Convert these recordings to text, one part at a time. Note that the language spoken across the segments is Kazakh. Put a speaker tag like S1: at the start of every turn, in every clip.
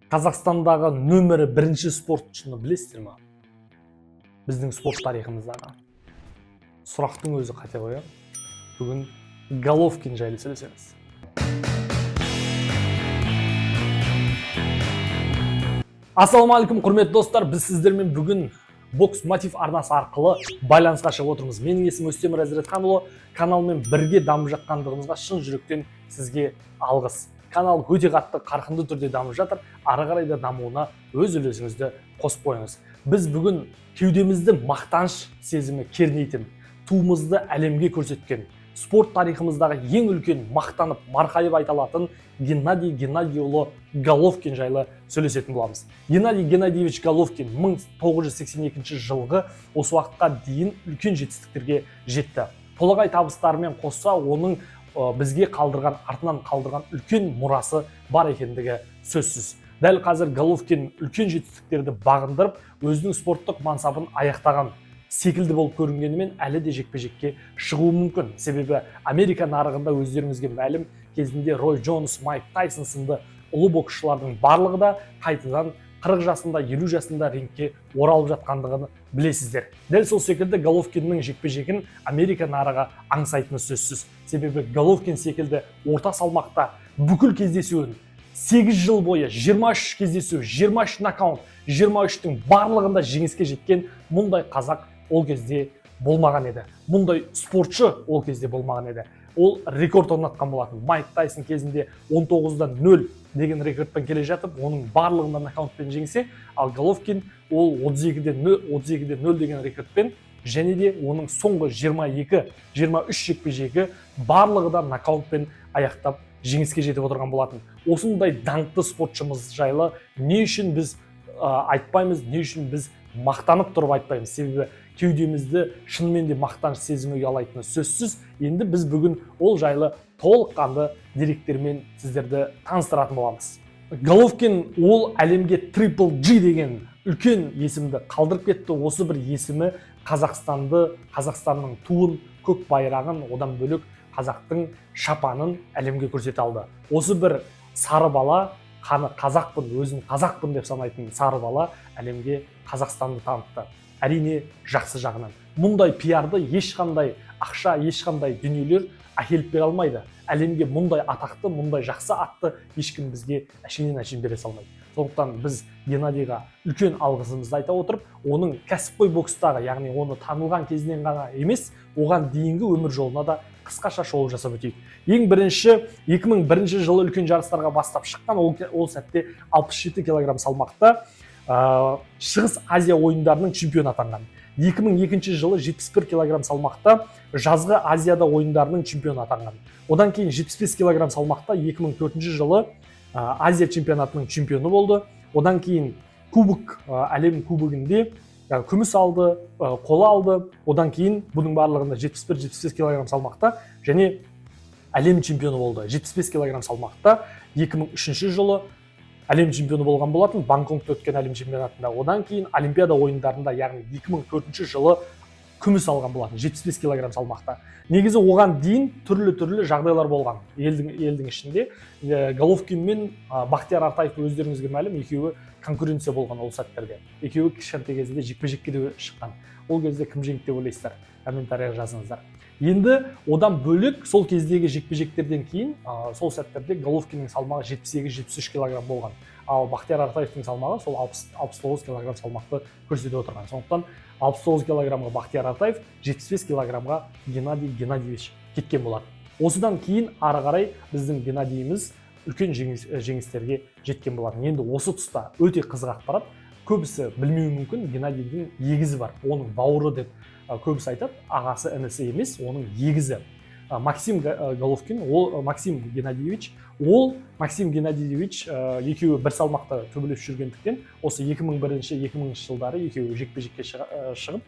S1: Қазақстандағы нөмірі бірінші спортшыны білесіздер ма? Біздің спорт тарихымыздағы. Сұрақтың өзі қате ғой, иә? Бүгін Головкин жайлы сөйлесеміз. Ассалаумағалейкум, құрметті достар! Біз сіздермен бүгін Бокс Мотив арнасы арқылы байланысқа шығып отырмыз. Менің есімім Өстемір Әзіретханұлы. Каналмен бірге дамып жатқандығымызға шын жүректен сізге алғыс. Канал өте қатты қарқынды түрде дамып жатыр, ары қарай да дамуына өз үлесіңізді қосып қойыңыз. Біз бүгін кеудемізді мақтаныш сезімі кернейтін, туымызды әлемге көрсеткен, спорт тарихымыздағы ең үлкен мақтанып, марқайып айта алатын Геннадий Геннадийұлы Головкин жайлы сөйлесетін боламыз. Геннадий Геннадьевич Головкин 1982 жылғы осы уақытқа дейін үлкен жетістіктерге жетті. Толағай табыстарымен қоса оның бізге қалдырған, артынан қалдырған үлкен мұрасы бар екендігі сөзсіз. Дәл қазір Головкин үлкен жетістіктерді бағындырып, өзінің спорттық мансабын аяқтаған секілді болып көрінгенімен, әлі де жекпе-жекке шығуы мүмкін. Себебі Америка нарығында, өздеріңізге мәлім, кезінде Рой Джонс, Майк Тайсон сынды ұлы боксшылардың барлығы да қайтадан 40 жасында, 50 жасында рингке оралып жатқандығын білесіздер. Дәл сол секілді Головкиннің жекпе-жегін Америка нарығы аңсайтыны сөзсіз. Себебі Головкин секілді орта салмақта бүкіл кездесуін 8 жыл бойы 23 кездесу, 23 нокаут, 23-тің барлығында жеңіске жеткен мұндай қазақ ол кезде болмаған еді. Мұндай спортшы ол кезде болмаған еді. Ол рекорд орнатқан болатын. Майк Тайсон кезінде 19-дан 0 деген рекордпен келе жатып, оның барлығында нокаутпен жеңсе, ал Головкин ол 32-де 0, 32-де 0 деген рекордпен және де оның соңғы 22-23 жекпе-жегі барлығы да нокаутпен аяқтап, жеңіске жетіп отырған болатын. Осындай даңқты спортшымыз жайлы не үшін біз айтпаймыз, не үшін біз мақтанып тұрып айтпаймыз? Себебі кеудемізді шынымен де мақтаныш сезімі ұялайтыны сөзсіз. Енді біз бүгін ол жайлы толыққанды деректермен сіздерді таныстыратын боламыз. Головкин ол әлемге Triple G деген үлкен есімді қалдырып кетті. Осы бір есімі Қазақстанды, Қазақстанның туын, көк байрағын, одан бөлек қазақтың шапанын әлемге көрсете алды. Осы бір сары бала, қаны қазақпын, өзін қазақпын деп санайтын сары бала әлемге Қазақстанды танытты. Әрине, жақсы жағынан. Мұндай пиарды ешқандай ақша, ешқандай дүниелер әкеліп бере алмайды. Әлемге мұндай атақты, мұндай жақсы атты ешкім бізге әшейіннен әшейін бере салмайды. Сондықтан біз Геннадийға үлкен алғысымызды айта отырып, оның кәсіпқой бокстағы, яғни оны танылған кезінен ғана емес, оған дейінгі өмір жолына да қысқаша шолу жасап өтейік. Ең бірінші 2001 жылы үлкен жарыстарға бастап шыққан. Ол сәтте 67 килограмм салмақта Шығыс Азия ойындарының чемпионы атанған. 2002 жылы 71 килограмм салмақта жазғы Азияда ойындарының чемпионы атанған. Одан кейін 75 килограмм салмақта 2004 жылы Азия чемпионатының чемпионы болды. Одан кейін кубок, әлем кубогінде күміс алды, қола алды. Одан кейін бұның барлығында 71-75 килограмм салмақта және әлем чемпионы болды. 75 килограмм салмақта 2003 жылы әлем чемпионы болған болатын Бангкокта өткен әлем чемпионатында. Одан кейін Олимпиада ойындарында, яғни 2004 жылы күміс алған болатын 75 килограмм салмақта. Негізі оған дейін түрлі-түрлі жағдайлар болған елдің ішінде. Головкин мен Бақтияр Артаев, өздеріңізге мәлім, екеуі конкуренция болған ол сәттерде. Екеуі кішкентай кезінде жекпе-жекке де шыққан. Ол кезде кім жеңді деп ойлайсыздар? Комментарийға жазыңыздар. Енді одан бөлек сол кездегі жекпе-жектерден кейін сол сәттерде Головкиннің салмағы 72-73 килограмм болған, ал Бақтияр Артаевтың салмағы сол 60, 69 килограмм салмақты көрсетіп отырған. Сондықтан 69 килограммға Бақтияр Артаев, 75 килограммға Геннадий Геннадьевич кеткен болатын. Осыдан кейін ары қарай біздің Геннадийіміз үлкен жеңістерге жеткен болатын. Енді осы тұста өте қызық ақпарат, көбісі білмеуі мүмкін: Геннадийдің егізі бар. Оның бауыры деп көбісі айтады, ағасы, інісі емес, оның егізі. Максим Головкин, ол Максим Геннадьевич. Ол Максим Геннадьевич екеуі бір салмақта төбелесіп жүргендіктен, осы 2001-2000 жылдары екеуі жекпе-жекке шығып,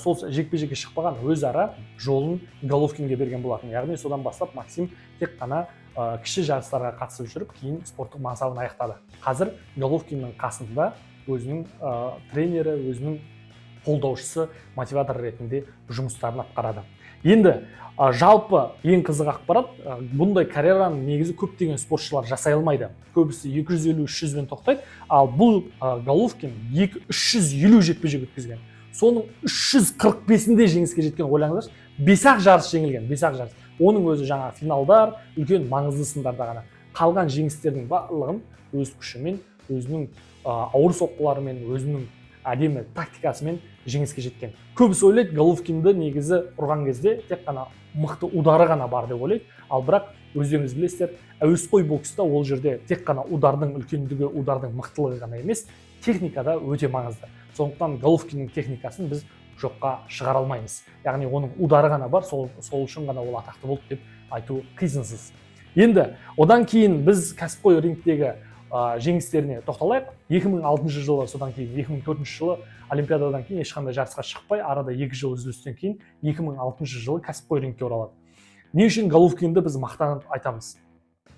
S1: сол жекпе-жекке шықпаған, өзара жолын Головкинге берген болатын. Яғни содан бастап Максим тек қана кіші жарыстарға қатысып жүріп, кейін спорттық мансабын аяқтады. Қазір Головкиннің қасында өзінің тренері, өзінің қолдаушысы, мотиватор ретінде жұмыстарын атқарады. Енді жалпы ең қызық ақпарат: бұндай карьераны негізі көптеген спортшылар жасай алмайды. Көбісі 250-300-бен тоқтайды. Ал бұл Головкин 350 жекпе жек өткізген, соның 345-інде жеңіске жеткен. Ойлаңыздаршы, бес ақ жарыс жеңілген, бес ақ жарыс. Оның өзі жаңағы финалдар, үлкен маңызды сындарда ғана. Қалған жеңістердің барлығын өз күшімен, өзінің ауыр соққыларымен, өзінің әдемі тактикасымен жеңіске жеткен. Көбісі ойлайды, Головкинді негізі ұрған кезде тек қана мықты удары ғана бар деп ойлайды. Ал бірақ өздеріңіз білесіздер, әуесқой бокста ол жерде тек қана удардың үлкендігі, удардың мықтылығы ғана емес, техника да өте маңызды. Сондықтан Головкиннің техникасын біз жоққа шығара алмаймыз. Яғни оның удары ғана бар, сол үшін ғана ол атақты болды деп айту қисынсыз. Енді одан кейін біз кәсіпқой рингтегі жеңістеріне тоқталайық. 2006 жылы, содан кейін 2004 жылы Олимпиададан кейін ешқандай жарысқа шықпай, арада 2 жыл үзілістен кейін 2006 жылы кәсіпқой рингке оралады. Не үшін Головкинді біз мақтанып айтамыз?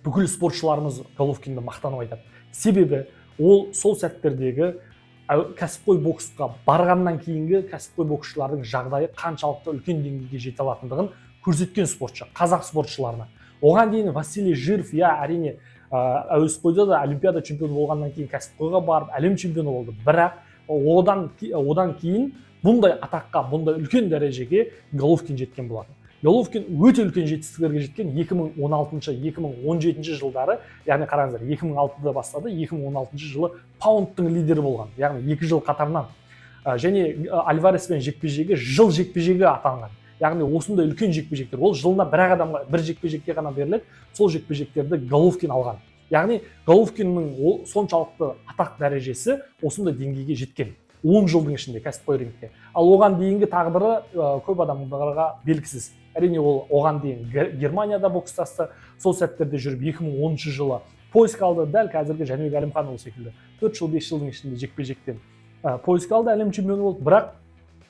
S1: Бүкіл спортшыларымыз Головкинді мақтанып айтады. Себебі ол сол сәттердегі кәсіпқой боксқа барғаннан кейінгі кәсіпқой боксшылардың жағдайы қаншалықты үлкен деңгейге жете алатындығын көрсеткен спортшы қазақ спортшыларына. Оған дейін Василий Жиров, иә, әрине, әуесқойда да Олимпиада чемпионы болғаннан кейін кәсіпқойға барып әлем чемпионы болды. Бірақ одан кейін бұндай атаққа, бұндай үлкен дәрежеге Головкин жеткен болатын. Головкин өте үлкен жетістіктерге жеткен 2016-2017 жылдары. Яғни қараңыздар, 2006-да бастады, 2016 жылы паундтың лидері болған, яғни 2 жыл қатарынан. Және Альвареспен жекпе жегі жыл жекпе жегі атанған. Яғни осындай үлкен жекпе жектер ол жылына бір ақ адамға, бір жекпе жекке ғана беріледі. Сол жекпе жектерді Головкин алған. Яғни Головкиннің ол соншалықты атақ дәрежесі осындай деңгейге жеткен 10 жылдың ішінде кәсіпқой рингте. Ал оған дейінгі тағдыры көп адамдарға белгісіз. Әрине, ол оған дейін Германияда бокстасты. Сол сәттерде жүріп 2010 жылы пояс алды. Дәл қазіргі Жәнібек Әлімханұлы секілді 4 жыл, 5 жылдың ішінде жекпе жектен пояс алды, әлем чемпионы болды. Бірақ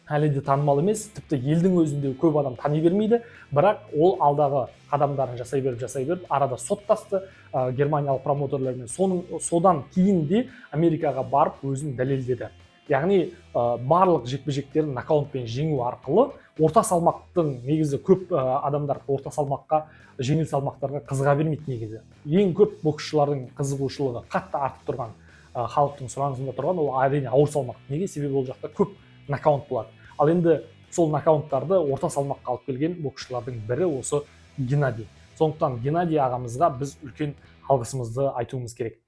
S1: әлі де танымал емес, тіпті елдің өзінде көп адам тани бермейді. Бірақ ол алдағы қадамдарын жасай беріп, жасай беріп, арада соттасты германиялық промоутерлермен. Содан кейін де Америкаға барып өзін дәлелдеді. Яғни барлық жекпе жектерін нокаутпен жеңу арқылы. Орта салмақтың негізі көп адамдар орта салмаққа, жеңіл салмақтарға қызыға бермейді. Негізі ең көп боксшылардың қызығушылығы қатты артып тұрған, халықтың сұранысында тұрған ол, әрине, ауыр салмақ. Неге? Себебі ол жақта көп нокаут болады. Ал енді сол нокауттарды орта салмаққа алып келген боксшылардың бірі осы Геннадий. Сондықтан Геннадий ағамызға біз үлкен алғысымызды айтуымыз керек.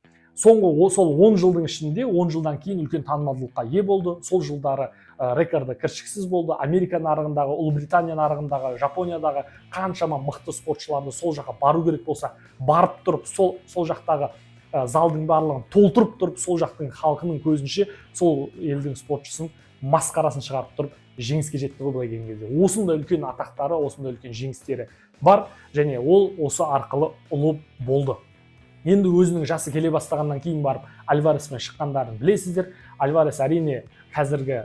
S1: Соңғы сол 10 жылдың ішінде, 10 жылдан кейін үлкен танымалдылыққа ие болды. Сол жылдары рекорды кіршіксіз болды. Америка нарығындағы, Ұлыбритания нарығындағы, Жапониядағы қаншама мықты спортшыларды сол жаққа бару керек болса, барып тұрып, сол жақтағы залдың барлығын толтырып тұрып, сол жақтың халқының көзінше сол елдің спортшысын масқарасын шығарып тұрып жеңіске жетті ғой. Былай келген кезде осындай үлкен атақтары, осындай үлкен жеңістері бар және ол осы арқылы ұлы болды. Енді өзінің жасы келе бастағаннан кейін барып Альвареспен шыққандарын білесіздер. Альварес, әрине, қазіргі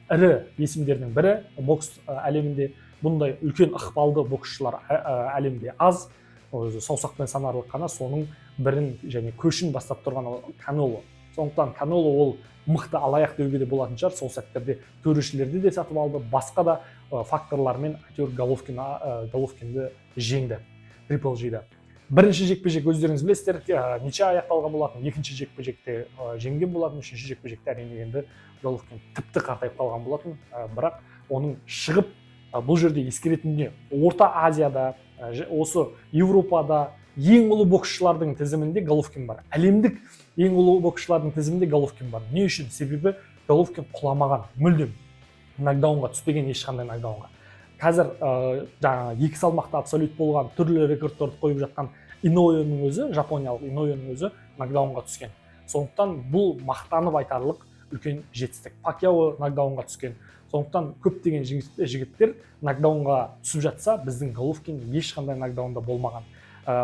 S1: ірі есімдердің бірі бокс әлемінде. Бұндай үлкен ықпалды боксшылар әлемде аз, өзі саусақпен санарлық қана. Соның бірін және көшін бастап тұрған ол Канело. Сондықтан Канело ол мықты алаяқ деуге де болатын шығар. Сол сәттерде төрешілерді де сатып алды, басқа да факторлармен әйтеуір Головкинді жеңді, Трипл Джиді. Бірінші жекпе жек, өздеріңіз білесіздер, ничья аяқталған болатын. Екінші жекпе жекте жеңген болатын. Үшінші жекпе жекте, әрине, енді Головкин тіпті қартайып қалған болатын. Бірақ оның шығып, бұл жерде ескеретін дүние: Орта Азияда, осы Еуропада ең ұлы боксшылардың тізімінде Головкин бар. Әлемдік ең ұлы боксшылардың тізімінде Головкин бар. Не үшін? Себебі Головкин құламаған, мүлдем нокдаунға түспеген, ешқандай нокдаунға. Қазір жаңағы екі салмақта абсолют болған, түрлі рекордтарды қойып жатқан Иноуэның өзі, жапониялық Иноуэның өзі нокдаунға түскен. Сондықтан бұл мақтанып айтарлық үлкен жетістік. Пакьяо нокдаунға түскен. Сондықтан көптеген жігіттер нокдаунға түсіп жатса, біздің Головкин ешқандай нокдаунда болмаған.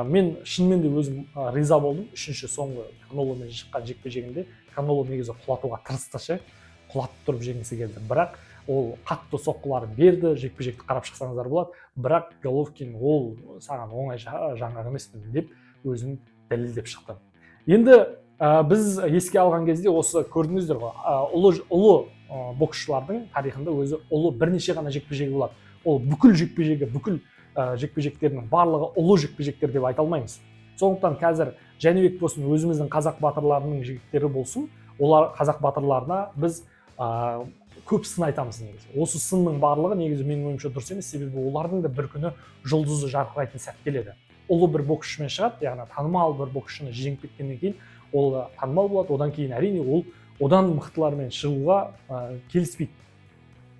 S1: Мен шынымен де өзім риза болдым. Үшінші, соңғы Канеломен шыққан жекпе жегінде Канело негізі құлатуға тырысты ше, құлатып тұрып жеңгісі келді. Бірақ ол қатты соққыларын берді, жекпе жекті қарап шықсаңыздар болады. Бірақ Головкин ол саған оңай жаңғақ емеспін деп өзін дәлелдеп шықты. Енді біз еске алған кезде осы көрдіңіздер ғой, ұлы боксшылардың тарихында өзі ұлы бірнеше ғана жекпе жегі болады. Ол бүкіл жекпе жегі, бүкіл жекпе жектерінің барлығы ұлы жекпе жектер деп айта алмаймыз. Сондықтан қазір Жәнібек болсын, өзіміздің қазақ батырларының жігіттері болсын, олар, қазақ батырларына біз көп сын айтамыз. Негізі осы сынның барлығы, негізі, менің ойымша, дұрыс емес, себебі олардың да бір күні жұлдызы жарқырайтын сәт келеді. Ұлы бір боксшымен шығады, яғни танымал бір боксшыны жеңіп кеткеннен кейін ол танымал болады. Одан кейін, әрине, ол одан мықтылармен шығуға келіспейді.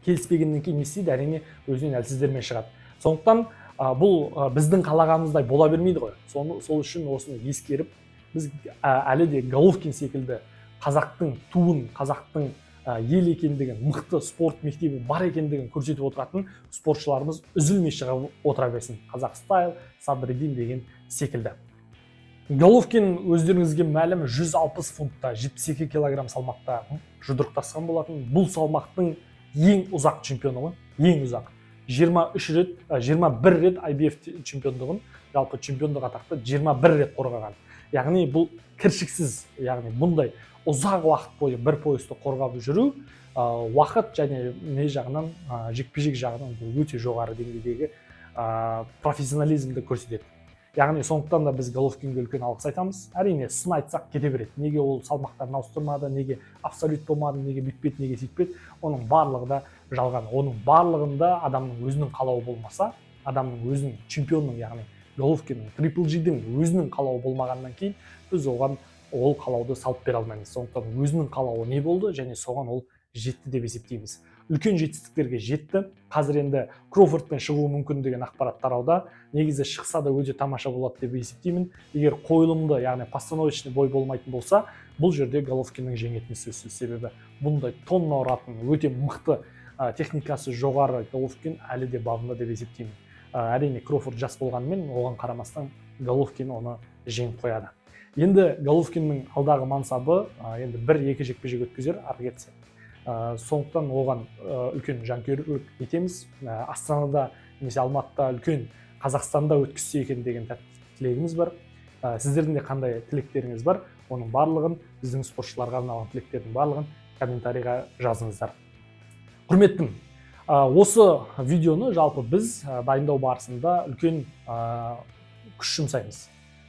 S1: Келіспегеннен кейін не істейді? Әрине, өзінен әлсіздермен шығады. Сондықтан бұл біздің қалағанымыздай бола бермейді ғой. Сол үшін осыны ескеріп, біз әлі де Головкин секілді қазақтың туын, қазақтың ел екендігін, мықты спорт мектебі бар екендігін көрсетіп отыратын спортшыларымыз үзілмей шығып отыра берсін, Қазақ стайл, Садриддин деген секілді. Головкин, өздеріңізге мәлім, 160 фунтта, 72 килограмм салмақта жұдырықтасқан болатын. Бұл салмақтың ең ұзақ чемпионы ғой, ең ұзақ 23 рет, 21 рет IBF чемпиондығын, жалпы чемпиондық атақты 21 рет қорғаған. Яғни бұл кіршіксіз, яғни бұндай ұзақ уақыт бойы бір поясты қорғап жүру уақыт және не жағынан, жекпе жек жағынан бұл өте жоғары деңгейдегі профессионализмді көрсетеді. Яғни сондықтан да біз Головкинге үлкен алғыс айтамыз. Әрине, сын айтсақ, кете береді: неге ол салмақтарын ауыстырмады, неге абсолют болмады, неге бүйтпеді, неге сөйтпеді? Оның барлығы да жалған. Оның барлығында адамның өзінің қалауы болмаса, адамның өзінің, чемпионның, яғни Головкиннің, Трипл Джидің өзінің қалауы болмағаннан кейін біз оған ол қалауды салып бере алмаймыз. Сондықтан өзінің қалауы не болды және соған ол жетті деп есептейміз. Үлкен жетістіктерге жетті. Қазір енді Кроуфордпен шығуы мүмкін деген ақпарат тарауда. Негізі шықса да, өте тамаша болады деп есептеймін. Егер қойылымды, яғни постановочный бой болмайтын болса, бұл жерде Головкиннің жеңетіні сөзсіз, себебі бұндай тонна ұратын, өте мықты, техникасы жоғары Головкин әлі де бабында деп есептеймін. Әрине, Кроуфорд жас болғанымен, оған қарамастан Головкин оны жеңіп қояды. Енді Головкиннің алдағы мансабы енді бір екі жекпе жек өткізер ары кетсе. Сондықтан оған үлкен жанкүйерлік етеміз. Астанада немесе Алматыда, үлкен Қазақстанда өткізсе екен деген тәтті тілегіміз бар. Сіздердің де қандай тілектеріңіз бар, оның барлығын, біздің спортшыларға арналған тілектердің барлығын комментарийға жазыңыздар. Құрметтім, осы видеоны жалпы біз дайындау барысында үлкен күш жұмсаймыз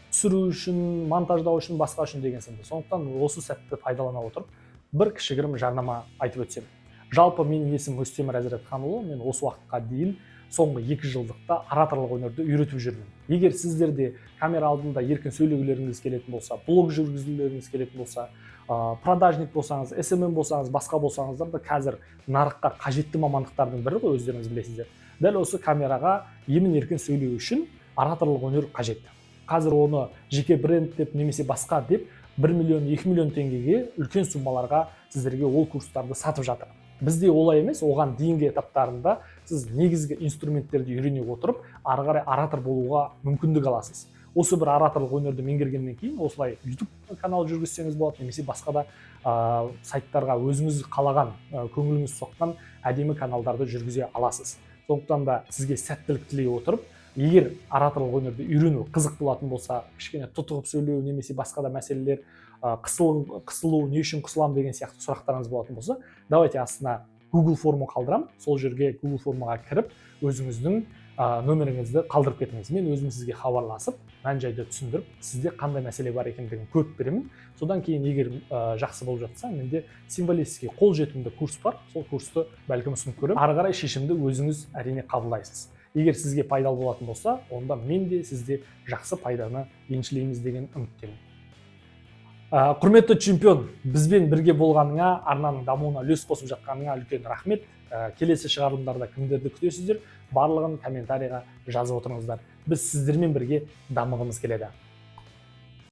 S1: түсіру үшін, монтаждау үшін, басқа үшін деген сынды. Сондықтан осы сәтті пайдалана отырып, бір кішігірім жарнама айтып өтсем. Жалпы менің есімім Өстемір Әзіретханұлы. Мен осы уақытқа дейін соңғы 2 жылдықта ораторлық өнерді үйретіп жүрмін. Егер сіздер де камера алдында еркін сөйлегілеріңіз келетін болса, блог жүргізгілеріңіз келетін болса, продажник болсаңыз, СММ болсаңыз, басқа болсаңыздар да, қазір нарыққа қажетті мамандықтардың бірі ғой, өздеріңіз білесіздер. Дәл осы камераға емін еркін сөйлеу үшін ораторлық өнер қажет. Қазір оны жеке бренд деп немесе басқа деп 1 миллион, 2 миллион теңгеге, үлкен суммаларға сіздерге ол курстарды сатып жатыр. Бізде олай емес. Оған дейінгі этаптарында сіз негізгі инструменттерді үйрене отырып, ары қарай оратор болуға мүмкіндік аласыз. Осы бір ораторлық өнерді меңгергеннен кейін осылай YouTube канал жүргізсеңіз болады немесе басқа да сайттарға өзіңіз қалаған, көңіліңіз соққан әдемі каналдарды жүргізе аласыз. Сондықтан да сізге сәттілік тілей отырып, егер ораторлық өнерді үйрену қызық болатын болса, кішкене тұтығып сөйлеу немесе басқа да мәселелер, қысылу, не үшін қысыламын деген сияқты сұрақтарыңыз болатын болса, давайте астына Google форма қалдырамын. Сол жерге, Google формаға кіріп, өзіңіздің нөміріңізді қалдырып кетіңіз. Мен өзім сізге хабарласып, мән жайды түсіндіріп, сізде қандай мәселе бар екендігін көріп беремін. Содан кейін егер жақсы болып жатса, менде символический қолжетімді курс бар, сол курсты бәлкім ұсынып көремін. Ары қарай шешімді өзіңіз, әрине, қабылдайсыз. Егер сізге пайдалы болатын болса, онда мен де, сіз де жақсы пайданы еншілейміз деген үміттемін. Құрметті чемпион, бізбен бірге болғаныңа, арнаның дамуына үлес қосып жатқаныңа үлкен рахмет. Келесі шығарылымдарда кімдерді күтесіздер, барлығын комментарийға жазып отырыңыздар. Біз сіздермен бірге дамығымыз келеді.